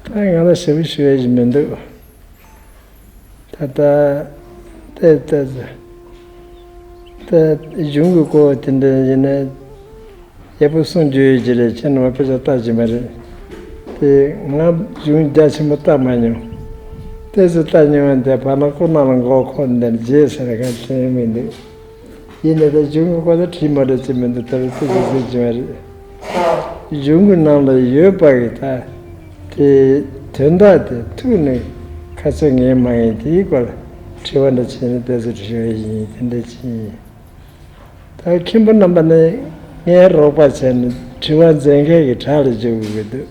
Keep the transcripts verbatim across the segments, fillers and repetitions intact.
ད་ང་ལ་ཞེ་པོ་ཞུ་ཡ་ཞིག་མི་འདུག་ད་ལྟ་ལྟ་ལྟ་ལྟ་གཞུང་གི་སྐོར་དེ་འདྲ་ཡིན་ན་ཡག་པོ་གསུང་རྒྱུ་ཡོད་ཀྱི་རེད། ཁྱེད་རྣམ་པ་དཔེ་ཆ་ལྟ་གི་མ་རེད་དེ། ང་གཞུང་རྒྱ་ཆེན་པོ་ལྟ་མ་མྱོང་། ལྟས་སུ་ལྟ་མྱོང་བ་འདི་བར་ན་ཁོ་ན་ལ་མགོ་འཁོར་འདིར་རྗེས་ཟེར་ག་དྲན་མི་འདུག་ཡིན་ནའི་ད་གཞུང་གི་སྐོར་ལ་བྲིས་མ་འགྲོ་ཅི་མི་འདུག་ད་རེས་ཏོག་ཙམ་གཟིགས་ཀྱི་མ་རེད། གཞུང་གི་ནང་ལ་ཡོད་པ་གི་ད་དེ་དོན་དག་དེ་ཐུགས་ནས་ཁ་ཚ་ངེས་མ་ངེས་དེའི་སྐོར་དྲི་བ་འདྲ་བྱས་ནས་ཏོག་ཙམ་དྲི་བ་ཡིན། དེ་འདྲ་ཅིག་ཡིན། ད་མཁན་པོ་རྣམ་པ་ནི་ངའི་རོགས་པ་བྱས་ནས་དྲི་བ་འཛིན་མཁན་གྱི་གྲས་ལ་འཇུག་དགོས་ཀྱི་འདུག་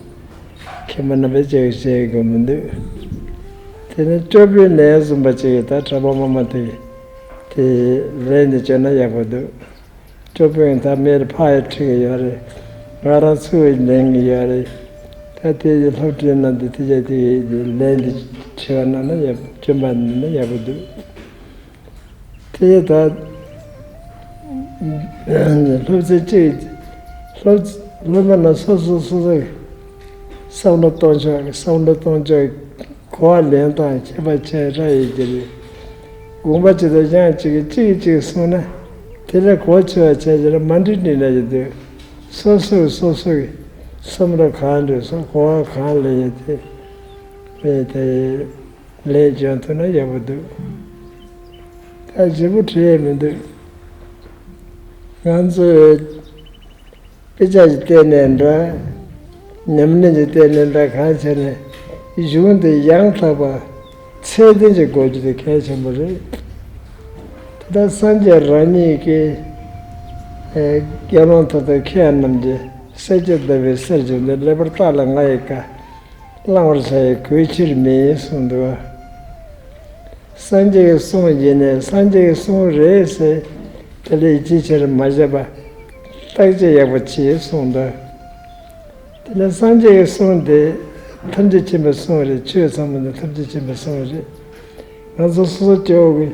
མཁན་པོ་རྣམ་པས་ཅིག་བྱེད་དགོས་མི་འདུག་དེ་ནས་སྐྱོ་པོའི་ནད་བཟུང་པ་ཅིག་ད་གྲྭ་པ་མ་མ་དེ་དེ་ལན་དེ་བཅོས་ན་ཡག་པོ་འདུག་སྐྱོ་པོས་ད་མེར་ཕ་ཡི་ཁྲིད་ཀྱི་ཡོད་རེད། ང་རང་ཚུར་ལེན་གྱི་ཡོད་རེད། ད་དེ་ཡི་སློབ་གྲྭའི་ནང་དུ་དེ་རྒྱ་དེ་ལན་དེ་དྲི་བ་གནང་ན་ཡག་སྐྱོན་པ་ནི་ཡག་པོ་འདུག་དེ་ད་སློབ་ཚན་གཅིག་སློབ་སློབ་མ་རྣམས་སོ་སོ་སོ་སོའི་བསམ་བློ་གཏོང་ཕྱོགས་བསམ་བློ་གཏོང་ཕྱོགས་གོ་བ་ལེན་སྟངས་ཁྱད་པར་ཆེ་དྲགས་ཡོད་ཀྱི་རེད། དགོངས་པ་ཇི་ལྟར་བཞེངས་གཅིག་གིས་གཅིག་གིས་གཅིག་གསུངས་ན་དེ་ལས་གོ་ཆོད་པ་བྱས་ཀྱི་རེད། མ་འགྲིག་འགྲིག་འདྲ་ཡོད་དུས་སོ་སོས་སོ་སོ་གི་བསམ་བློ་གང་འདྲ་སོ་གོ་བ་གང་ལེན་ཡོད་དེ་རེད་དེ། ལན་བྱུང་ཐུབ་ན་ཡག་པོ་འདུག་ད་ཞིབ་པོ་བྲིས་ཡས་མི་འདུག་ང་ཚོས་དཔེ་ཆ་ཞིག་བལྟས་ནས་འདྲ། ཉམས་ལེན་ཞིག་བལྟས་ནས་འདྲ་གང་བྱས་ནས་གཞུང་འདི་ཡང་དག་པ་ཚད་ལྡན་ཞིག་དགོས་རྒྱུ་དེ་གལ་ཆེན་པོ་རེད། དེ་ལྟར་སངས་རྒྱས་རང་ཉིད་ཀྱིས་དགེ་སློང་ཐ་དད་མཁས་རྣམས་ཀྱིས་སེར་སྐྱ་ཟླ་བའི་གསེར་བྱུང་སྟེ་ལེགས་པར་བརྟགས་ལ་ང་ཡི་བཀའ། བླང་བར་བྱ་ཡི་གུས་ཕྱིར་མིན་གསུངས་འདུག་སངས་རྒྱས་ཀྱི་གསུང་ཡིན་ནས་སངས་རྒྱས་ཀྱི་གསུང་རེད་ཟེར་དེ་ལས་ཅི་ཕྱིར་མ་བྱས་པ་བརྟག་དཔྱད་ཡག་པོ་བྱེད་གསུངས་འདུག་དེ་ལས་སངས་རྒྱས་ཀྱི་གསུང་དེ་ཐམས་ཅད་མཁྱེན་པའི་གསུང་རེད། ཆོས་ཚང་མ་ནི་ཐམས་ཅད་མཁྱེན་པའི་གསུང་རེད། ང་ཚོ་སོ་སོ་སྐྱེ་བོ་གི་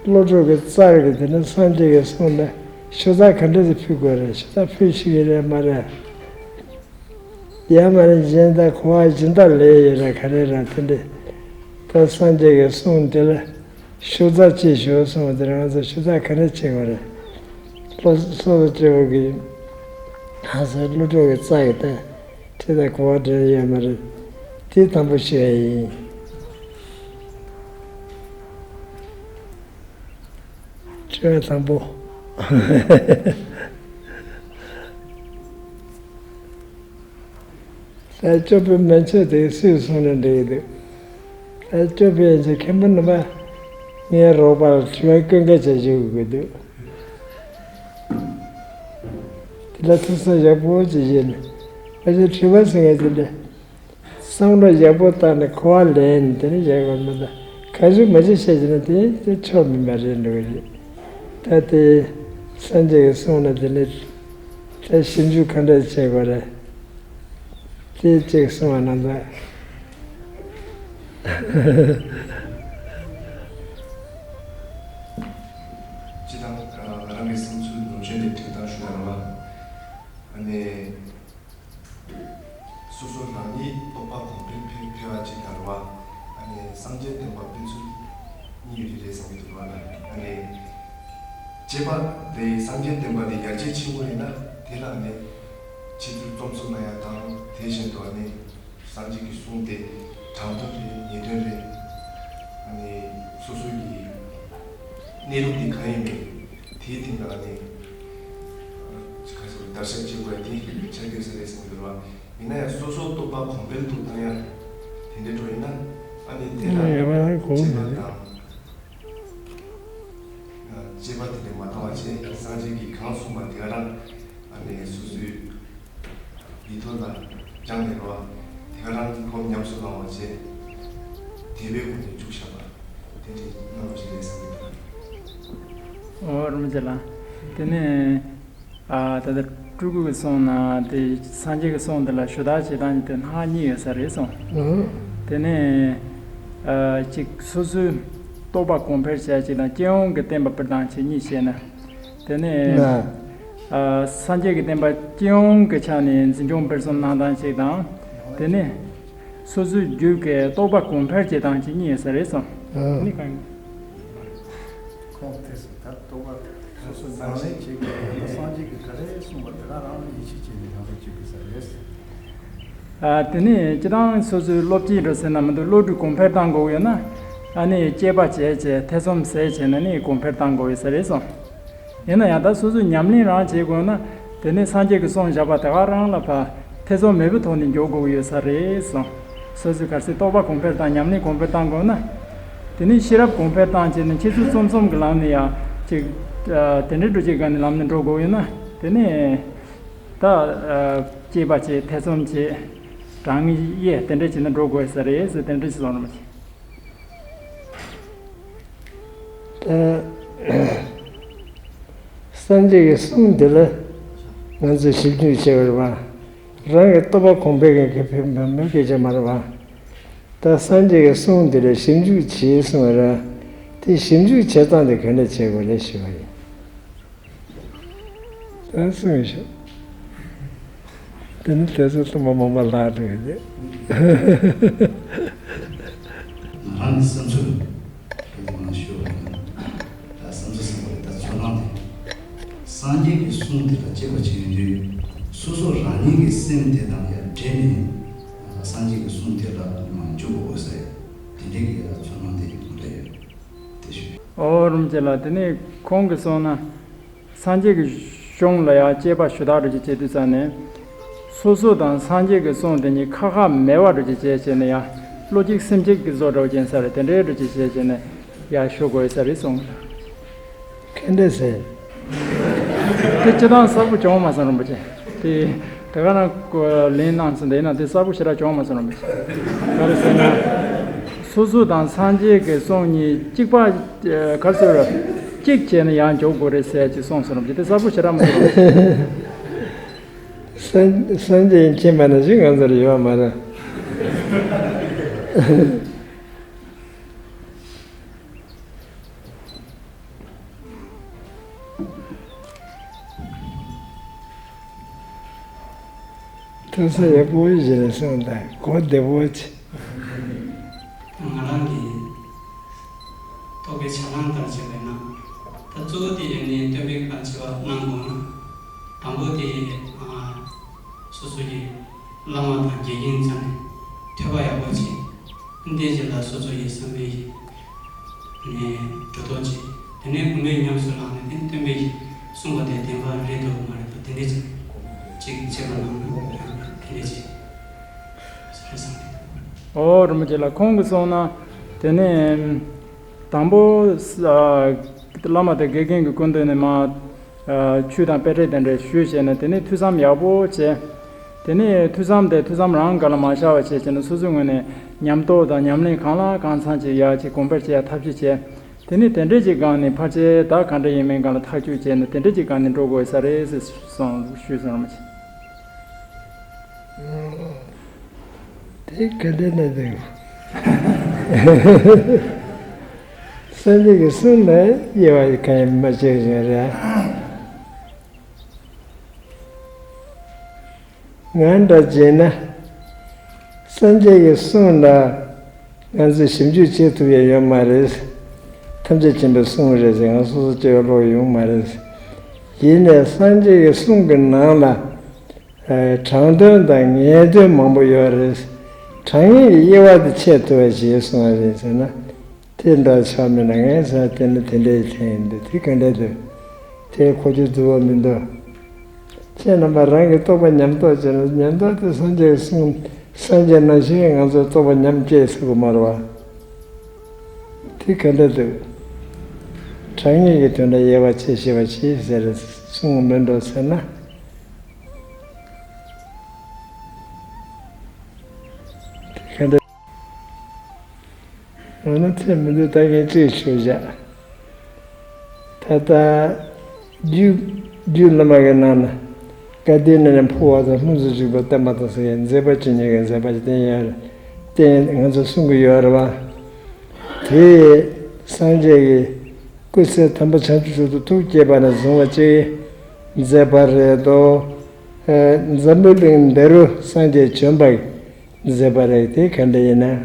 བློ་གྲོས་ཀྱི་རྩལ་གྱིས་དེ་ནི་སངས་རྒྱས་ཀྱི་གསུང་ལ་ཤུགས་རྩལ་ག་འདྲ་ཞིག་ཕུལ་དགོས་རེད། ཤུགས་རྩལ་ཕུལ་ཤེས་ཀྱི་རེད་མ་རེད། ཡང་མ་ནི་གཞན་དག་གོ་བ་སྦྱིན་བདག་ལས་ཡོད་ར་ག་རེ་ར་དེ་འདྲས། ད་སངས་རྒྱས་ཀྱི་གསུང་དེ་ལ་ཤུགས་རྩལ་ཅིག་ཞུ་གསུངས་པ་དེ་ང་ཚོ་ཤུགས་རྩལ་ག་འདྲས་བྱེད་དགོས་རེད། བློ་སོ་སོ་སྐྱེ་བོ་གི་ཧ་སེ་བློ་གྲོས་ཀྱི་རྩལ་གྱིས་ད་ཁྲིད་དང་གོ་བ་འདྲ་ཡོད་མ་རེད། དེ་དང་པོ་ཤེས་ཡ་ཡིན། དྲི་བ་དང་པོ། ད་སྐྱོ་པོའི་མན་ཆད་དེ་སུས་གསུངས་ན་འགྲིག་གི་འདུག་ད་སྐྱོ་པོའི་ཡན་ཆད་མཁན་པོ་རྣམ་པ་ངའི་རོགས་པར་དྲི་བ་བཀོད་འགེལ་བྱ་ཞུ་དགོས་འདུག་དེ་ལ་ཐུགས་བསམ་ཡག་པོ་ཅིག་བཞེས་ནས་ཕལ་ཆེར་དྲི་བ་ཟེར་མཁན་དེ་འདྲ། བསམ་བློ་ཡག་པོ་བཏང་ནས་གོ་བ་ལེན་དེ་ནི་ཡག་པོ་མི་འདུག་ག་ཚོད་མ་བྱེད་བཤད་ཀྱི་ན་དེ་དེ་ཆོག་མིན་པ་རེད་འགྲོ་གི་རེད། ད་དེ་སངས་རྒྱས་ཀྱིས་གསུངས་ན་དེ་ནི་ད་ཞིབ་འཇུག་ག་འདྲ་བྱེད་དགོས་རེད། དེ་གཅིག་གསུངས་པ་ན་ད། སྤྱི་བཏང་ང་རང་གི་བསམ་ཚུལ་ནོར་བཅོས་དེ་དྲན་སྟངས་ཞུ་ན་ར་བ། ཨ་ནི། སོ་སོ་རང་ཉིད་རྟོགས་པ་གོང་འཕེལ་འཕེལ་འཕེལ་བ་ཅིག་དང་རེད་བ། ཨ་ནི་སངས་རྒྱས་བསྟན་པ་སྤེལ་ཚུལ་གཉིས་ཡོད་ཀྱི་རེད་བསམ་གྱི་འདུག་བ་ལ། ཨ་ནི་བྱས་པ་དེ་སངས་རྒྱས་བསྟན་པ་དེ་ཡར་རྒྱས་ཕྱིན་པ་ཡིན་ན་དེ་ལ་ཨ་ནི་ཕྱི་དྲོའི་རྩོམ་གསུམ་གནང་ཡ་དང་དེ་བཞིན་དུ་ཨ་ནི་སངས་རྒྱས་ཀྱི་གསུང་དེ་དྲང་དོན་རེད་ངེས་དོན་རེད། ཨ་ནི་སོ་སོ་ཡི་གནས་ལུགས་དེ་གང་ཡིན་མིན་དེའི་སྟེང་ལ་ཨ་ནི་ཁ་སོ་བརྡར་ཤ་བྱེད་དགོས་ཡ་དེ་ཆ་རྒྱུས་ས་རེད་བསམ་གྱི་འདུག་བ། ཡིན་ན་ཡང་སོ་སོའི་རྟོགས་པ་གོང་འཕེལ་དུ་བཏང་ཡ་དེ་འདྲའི་འགྲོ་ཡིན་ན་ཨ་ནི་དེ་ལ་ཡོད་པ་གོང་དཔྱད་པ་དང་དཔྱད་པ་དེ་འདྲ་མ་བཏང་བ་བྱས་སངས་རྒྱས་ཀྱིས་གང་གསུངས་པ་དེ་ག་རང་ཨ་ནི་སོ་སོའི་ཡིད་ཐོག་ལ་སྦྱངས་ནས་རོ་དེ་ག་རང་ཁོང་ཉམས་སུ་བླང་བ་བྱས་དེ་བས་ཁོང་ནས་བཅུག་བཞག་པ་དེ་འདྲའི་རྣམ་པ་ཞིག་རེད་བསམ་གྱི་འདུག་ཨོ་རིན་པོ་ཆེ་ལགས། དེ་ནས། ཨ་ད་ལྟ་སྤྲུལ་སྐུ་གི་གསུང་ན་དེ་སངས་རྒྱས་ཀྱི་གསུང་འདི་ལ་ཞུ་དག་བྱེད་སྟངས་ཀྱི་དེ་སྣ་ཁ་གཉིས་ཡོད་ས་རེད་གསུངས། ཨང་། དེ་ནས་ཨ་གཅིག་སོ་སོའི་རྟོགས་པ་གོང་འཕེལ་བྱ་གཅིག་དང་སྤྱི་ཡོངས་ཀྱི་བསྟན་པ་སྤེལ་སྟངས་བཅས་གཉིས་བཤད་ན། དེ་ནས་ཨ་སངས་རྒྱས་ཀྱི་བསྟན་པ་སྤྱི་ཡོངས་ཀྱི་ཆ་ནས་འཛིན་སྐྱོང་སྤེལ་གསུམ་གནང་སྟངས་གཅིག་དང་། དེ་ནས། སོ་སོའི་རྒྱུད་ཀྱི་རྟོགས་པ་གོང་འཕེལ་བྱེད་སྟངས་ཅིག་གཉིས་ཡོད་ས་རེད་སོང་། ཨ། ནི་གང་ཡིན། ཁོང་དེ་ད་རྟོགས་པ་སོ་སོ་ནང་ལེན་བྱེད་དགོས་ཡོད་ན། སངས་རྒྱས་ཀྱིས་ག་རེ་གསུངས་པ་དེ་ག་རང་ལ་ཡིད་ཆེས་བྱས་ནས་ནང་ལེན་བྱེད་དགོས་ས་རེད། ཨ། དེ་ནས་སྤྱིར་བཏང་སོ་སོའི་སློབ་སྤྱི་འདྲ་ཟེར་ན་མི་འདུག། བློ་གྲོས་གོང་འཕེལ་གཏང་དགོས་ཡོད་ན། ཨ་ནི་དཔྱད་པ་བྱས་བྱས་ཐེ་ཚོམ་ཟད་བྱས་ན་ནི་གོང་འཕེལ་གཏང་དགོས་ཡོད་ས་རེད་སོང་། ཡིན་ན་ཡང་ད་སོ་སོས་ཉམས་ལེན་རང་བྱེད་དགོས་ན། དེ་ནས་སངས་རྒྱས་ཀྱིས་གསུངས་བཞག་པ་དེ་ག་རང་ལ་ཕར་ཐེ་ཚོམ་མེད་པའི་ཐོག་ནས་འཇོག་དགོས་ཀྱི་ཡོད་ས་རེད་སོང་། སོ་སོའི་གལ་སྲིད་རྟོགས་པ་གོང་འཕེལ་དང་ཉམས་ལེན་གོང་འཕེལ་གཏང་དགོས་ན། དེ་ནས་ཤེས་རབ་གོང་འཕེལ་བཏང་བྱས་ནས་འཆད་ཚུལ་རྩོམ་གསུམ་གྱི་ལམ་ནས་ཡང་ཅིག། ཨ། དེ་འདྲའི་འགྲོ་བྱེད་སྒང་ནས་ལམ་ནས་འགྲོ་དགོས་ཡོད་ན། དེ་ནས་ད། ཨ། དཔྱད་པ་བྱེད། ཐེ་ཚོམ་བྱེད། གྲངས་དབྱེ་དེ་འདྲ་བྱས་ནས་འགྲོ་དགོས་ས་རེད་ཟེར། དེ་འདྲ་ཞིག་གསུངས་རོགས་མ་བྱེད། ད་སངས་རྒྱས་ཀྱི་གསུང་འདི་ལ་ང་ཚོས་ཞིབ་འཇུག་བྱེད་པར་བ། རང་གི་རྟོགས་པ་གོང་འཕེལ་གྱི་ཕན་མི་སྐད་ཆ་མ་རེད་བ། ད་སངས་རྒྱས་ཀྱི་གསུང་འདི་ལ་ཞིབ་འཇུག་བྱེད་གསུང་བ་ར། དེ་ཞིབ་འཇུག་བྱེད་སྟངས་དེ་ག་འདྲ་བྱེད་དགོས་རེད་ཞུ་བ་ཡིན། ད་གསུངས་ཤིག། དེ་ནི་དེ་ཚོ་གཏོང་མ་མང་པ་ལྷག་འགྲོ་གི་རེད། ང་རང་གི་བསམ་ཚུལ་ལ་དེ་མང་ཞུ་བ་ཡིན། ད་བསམ་ཚུལ་བསམ་པ་རེད། ད་ཚོར་སྣང་དེ། སངས་རྒྱས་ཀྱི་གསུང་དེ་ལ་དཔྱད་པ་བྱེད་ཡོང་དུས། སོ་སོ་རང་ཉིད་ཀྱི་སེམས་དེ་དང་ཡང་འབྲེལ་ནས། སངས་རྒྱས་ཀྱི་གསུང་དེ་ལ་མ་འཇུག་དགོས་ཟེར། དེ་འདྲའི་གི་ཚོར་སྣང་དེ་གང་འདྲ་ཡོད། དེ་ཞུ། ཨོ་རོམ་ཅེ་ལགས། དེ་ནས་ཁོང་གིས་གསུངས་ན། སངས་རྒྱས་ཀྱི་གཞུང་ལ་ཡང་དཔྱད་པ་ཞུ་དག་འགྲོ་ཅིག་བྱེད་དུས་ཙང་ནས། སོ་སོ་དང་སངས་རྒྱས་ཀྱི་གསུང་དེ་གཉིས་ཁ་ཁ་མེད་པ་འགྲོ་ཅིག་བྱས་བྱས་ནས་ཡང་བློ་གཅིག་སེམས་གཅིག་གི་བཟོ་འདྲ་བོ་ཅན་ས་རེད། དེ་འདྲའི་འགྲོ་ཅིག་བྱས་བྱས་ནས་ཡང་ཞུ་དགོས་ས་རེད་གསུངས། ག་འདྲ་ཟེར། དེ་སྤྱིར་བཏང་གསལ་པོ་བྱུང་མ་སོང་རོམ་པ་ཅན། དེ་དེ་ག་རང་ལན་གནང་ཚུལ་འདི་ཡིན་ན་དེ་གསལ་པོ་ཞེ་དྲག་བྱུང་མ་སོང་རོམ་པ་ཅན། ག་རེ་ཟེར་ན། སོ་སོ་དང་སངས་རྒྱས་ཀྱི་གསུང་གཉིས་གཅིག་པ། ཨ། ག་རེ་ཟེར། གཅིག་བྱས་ནས་ཡང་འཇོག་དགོས་རེད་ཟེར་ཅིག་གསུངས་སོང་རོམ་ཅིག། དེ་གསལ་པོ་ཞེ་དྲག་མ་སོང་རོམ་ཅིག། སངས་སངས་རྒྱས་མཁྱེན་པ་ནང་བཞིན་ང་ཚོར་ཡོད་མ་རེད། ཐུགས་ས་ཡག་པོ་ཞིག་ལ་སོང་དང་གོ་བདེ་པོ་ཆེ། ང་རང་གི་རྟོགས་པའི་བྱ་བ་ལྟར་བྱས་པས་ན། ད་གཙོ་བོ་དེ་ཡང་ནི་སྟོན་པའི་ཁ་ཆེ་བ་གནང་དགོས་ན། དང་པོ་དེ། ཨ། སོ་སོ་ཡི་བླ་མ་དང་དགེ་རྒན་ཚང་ནས་ཐོས་པ་ཡག་པོ་བྱས། དེ་རྗེས་ལ་སོ་སོ་ཡི་བསམ་པའི་ནས་སྒྲོ་འདོགས་བྱས། དེ་ནས་དགོངས་པའི་ཉམས་སུ་བླངས་ནས། དེ་སྟོན་པས་གསུངས་པ་དེ་བདེན་པ་རེད་འདུག་མ་རེད་འདུག་དེ་འདྲས་ཅིག་ཅིག་དཔྱད་པ་གནང་ན་ཡང་དེ་འདྲས་ཅིག་ཟེར་བསམ་གི་འདུག། ཨོ་རིན་པོ་ཆེ་ལགས། ཁོང་གིས་གསུངས་ན། དེ་ནས་དང་པོ། ཨ། བླ་མ་དང་དགེ་རྒན་གྱི་སྐུ་མདུན་ནས་མར། ཨ། ཆོས་དང་དཔེ་ཁྲིད་དེ་འདྲ་ཞུས་བྱས་ནས། དེ་ནས་ཐོས་བསམ་ཡག་པོ་བྱས། དེ་ནས་ཐོས་བསམ་དེ་ཐོས་བསམ་རང་ག་ལ་མ་ཤར་བ་བྱས་བྱས་ནས། སོ་སོའི་ངོས་ནས་ཉམས་རྟོགས་དང་ཉམས་ལེན་གང་ལ་གང་འཚམ་ཅིག་ཡག་ཅིག་གོང་འཕེལ་བྱེད་ཡག་ཐབས་ཤེས་བྱས། དེ་ནས་དེ་འདྲས་ཀྱི་སྒང་ནས་ཕལ་ཆེར་ད་ག་འདྲ་ཡིན་མིན་སྒང་ལ་ཐག་གཅོད་བྱས་ནས། དེ་འདྲས་ཀྱི་སྒང་ནས་འགྲོ་དགོས་ས་རེད་ཟེར་གསུངས་ཞུས་སོང་རོགས་མ་བྱེད། དེ་ག་འདྲས་ན་འདུག། སངས་རྒྱས་ཀྱི་གསུང་ལ་དབྱེ་བ་གང་ཡང་མ་ཕྱེ་བཞིན་རེད། ང་འདྲ་བྱས་ན། སངས་རྒྱས་ཀྱི་གསུང་ལ་ང་ཚོས་ཞིབ་འཇུག་བྱེད་ཐུབ་ཡ་ཡོད་མ་རེད། ཐམས་ཅད་མཁྱེན་པའི་གསུང་རེད་ཟེར་ང་སོ་སོ་སྐྱེ་བོ་ཀློག་ཡོང་མ་རེད། ཡིན་ནའི་སངས་རྒྱས་ཀྱི་གསུང་གི་ནང་ལ། ཨ། དྲང་དོན་དང་ངེས་དོན་མང་པོ་ཡོད་རེད། དྲང་ངེས་ཀྱི་དབྱེ་བ་དེ་ཕྱེ་ཐུབ་པ་ཞིག་གསུང་བ་རེད་ཟེར་ན། དེ་འདྲ་ཆགས་མེད་ན། ངས་ཟེར་དེ་ནི་དེ་འདྲའི་ལན་ཡིན་འདུག། དེ་ག་འདྲ་འདུག། དེ་གོ་རྒྱུ་འདུག་བ་མི་འདུག། ཁྱེད་རྣམ་པ་རང་གི་རྟོགས་པ་ཉམས་རྟོགས་བྱས་ན། ཉམས་རྟོགས་དེ་སངས་རྒྱས་གསུང་། སངས་རྒྱས་ནང་བཞིན་ང་ཚོའི་རྟོགས་པ་ཉམས་སྐྱེས་ཟེར་གི་མ་རེད་བ། དེ་ག་འདྲ་འདུག། དྲང་ངེས་ཀྱི་དོན་ལ་དབྱེ་བ་ཕྱེ་ཤེས་པ་ཞིག་ཟེར་གསུང་མི་འགྲོ་ཟེར་ན། དེ་ག་འདྲ། འོ་ན་ཚེ་མི་འདུག། ད་ངས་གཅིག་ཞུ་བཞག། ད་ལྟ་རྒྱུད་རྒྱུད་བླ་མ་གི་ནང་ན། སྐལ་ལྡན་ནས་ནི་འཕོ་བ་དང་། ལྷུམས་སུ་ཞུགས་པའི་བསྟན་པ་དང་ཟེར་ཡ། མཛད་པ་ཇི་སྙེད་ཀྱི་མཛད་པ་བསྟན་ཡ། བསྟན་ང་ཚོ་གསུང་གི་ཡོད་རེད་བ། དེ་སངས་རྒྱས་ཀྱི་སྐུ་ཚེ་དམ་པ་བྱང་ཆུབ་མཆོག་ཏུ་ཐུགས་བསྐྱེད་པ་ནས་བཟུང་བ་ཅིག་མཛད་པ་རེད་དོ། ཨ། འཛམ་བུའི་གླིང་འདི་རུ་སངས་རྒྱས་བྱོན་པ། མཛད་པ་རེད། དེ་ག་འདྲ་ཡིན་ན།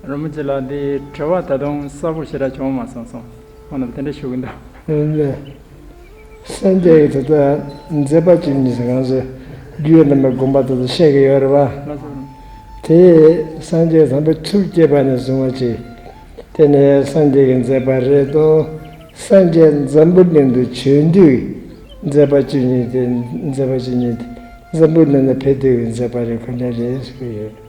རིན་པོ་ཆེ་ལགས། འདི་དྲི་བ་ད་དུང་གསལ་པོ་ཞེ་དྲག་བྱུང་མ་སོང་། སོང་ཁོང་རྣམས་དེ་འདྲ་ཞུ་གི་འདུག། ཨ་ནི་སངས་རྒྱས་ཀྱི་ད་ལྟ་མཛད་པ་བཅུ་གཉིས་ཟེར་གང་ཟེར་རྒྱུད་བླ་མའི་དགོངས་པ་ད་ལྟ་བཤད་ཀྱི་ཡོད་རེད་པ། ལགས་སོ། དེ་སངས་རྒྱས་དམ་པའི་ཐུགས་བསྐྱེད་པ་ནས་བཟུང་བ་ཅིག། དེ་ནས་སངས་རྒྱས་ཀྱི་མཛད་པ་རེད་དོ། སངས་རྒྱས་འཛམ་བུ་གླིང་དུ་བྱོན་དུས་མཛད་པ་བཅུ་གཉིས་དེ། མཛད་པ་བཅུ་གཉིས་དེ་འཛམ་བུ་གླིང་ལ་ཕེབས་དུས་ཀྱི་མཛད་པ་རེད། ཁོ་འདྲ་རེད་ཟེར་གྱི་ཡོད།